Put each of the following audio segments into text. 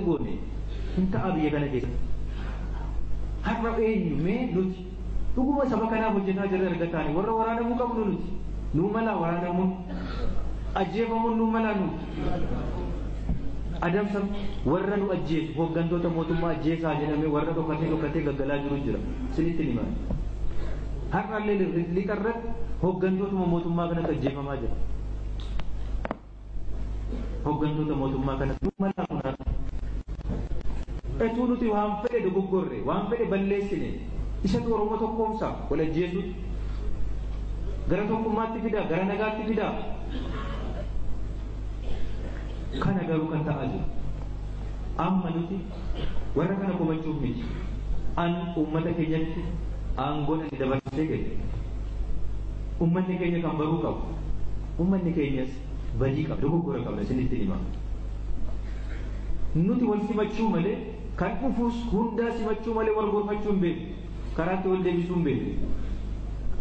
Goone hin ta'a biyya kana keessatti. Har'a eenyu mee nuti dhuguma saba kanaaf hojjetaa jirra erga taane warra waraanamuu qabnu nuti. Nuu malaa waraanamuun, ajjeefamuun nuu malaa nuti. Adamsa warra nu ajjeesu, hooggantoota mootummaa ajjeesaa jedhamee warra dhokatee dhokatee gaggalaa jiru jira. Isinitti himaa. Har'allee lixa irratti hooggantootuma mootummaa kanatti ajjeefamaa jira. Hooggantoota mootummaa kanatti nuu malaa kun. Etuu nuti waan fedhe dogoggorre, waan fedhe balleessine, isatu Oromoo tokkoomsa wal ajjeesuutu. Gara tokkummaatti fidaa, gara nagaatti fidaa. Kana garuu kan ta'aa jiru. Amma nuti warra kana komachuuf miti. An uummata keenyatti aangoon ani dabarsee kenne. Uummanni keenya kan baruu qabu. Uummanni keenyas badii qaba, dogoggora qabna isinitti hima. Nuti wal simachuu malee, kan dhufus hundaa simachuu malee wal gorfachuu hin beeku. Karaatti wal deebisuu hin beeku.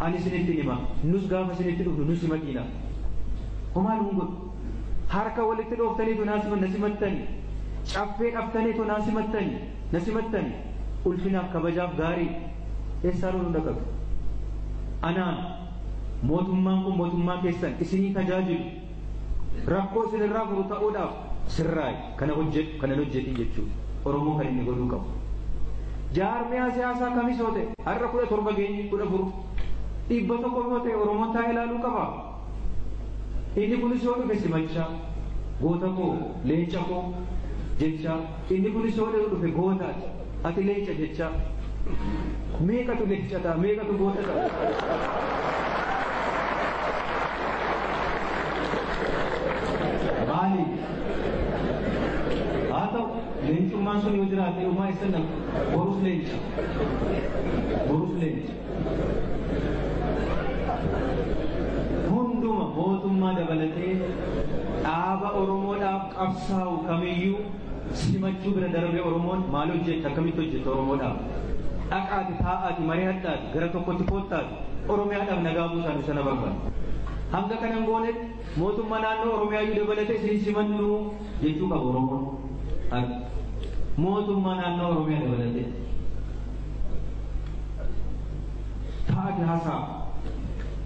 Ani isinitti hima. Nus gaafa isinitti dhufnu nu simatiina. Homaa nuun godhu. Harka walitti dhooftaniitu naa siman na simattani. Caffee dhaftaniitu naa simattani. Na simattani. Ulfinaaf kabajaaf gaarii. Eessaa nu dhaqatu? Anaan mootummaan kun mootummaa keessan isinii tajaajilu. Rakkoo isinirraa furu ta'uudhaaf sirraayi. Kana hojjedhu, kana hojjetin jechuudha. Oromoo kan inni godhuu qabu. Jaarmiyaa siyaasaa kamis yoo ta'e har'a 17 geenye, 14, 100 yoo ta'e Oromoon taa'ee ilaaluu qaba. Inni kunis yoo dhufe simachaa, goota koo, leenca koo jechaa, inni kunis yoo dhufe gootaati, ati leenca jechaa. Meeqatu leenca ta'a, meeqatu goota ta'a? Maali? Haa ta'u, leencummaan sun yoo jiraate uumaa isa nama borus leenca. Borus leenca. Hunduma mootummaa dabalatee dhaaba Oromoodhaaf qabsaa'u kamiyyuu simachuu bira darbee Oromoon maal hojjetta, akkamitti hojjetta Oromoodhaaf? Dhaqaati, taa'aati, mari'adhaati, gara tokkotti koottaati, Oromiyaadhaaf nagaa buusaa nu sana barbaada. Hanga kanan goonetti mootummaa naannoo Oromiyaa iyyuu dabalatee isin simannu jechuu qaba Oromoon. Mootummaa naannoo Oromiyaa dabalatee. Taa'aati haasaa.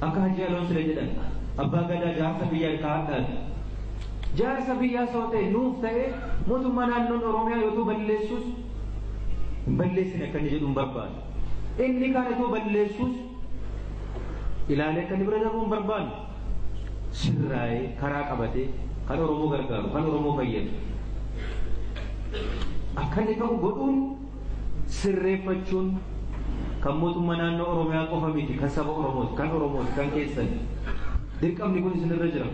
Akka Hajji Aloon sila jedhan abbaa gadaa jaarsa biyyaa kaa'adhaati. Jaarsa biyyaa soo ta'e nuuf ta'e mootummaa naannoon Oromiyaa yoo ta'u balleessus hin balleessine akka inni jedhu hin barbaadu. Inni kaan itoo balleessus ilaalee akka inni bira darbuu hin barbaannu. Sirraa'ee karaa qabatee kan Oromoo gargaaru, kan Oromoo fayyadu. Akka inni ta'u godhuun sirreeffachuun kan mootummaa naannoo Oromiyaa qofa miti, kan saba Oromooti, kan Oromooti, kan keessani. Dirqamni kun isinirra jira.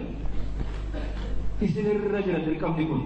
Isinirra jira dirqamni kun.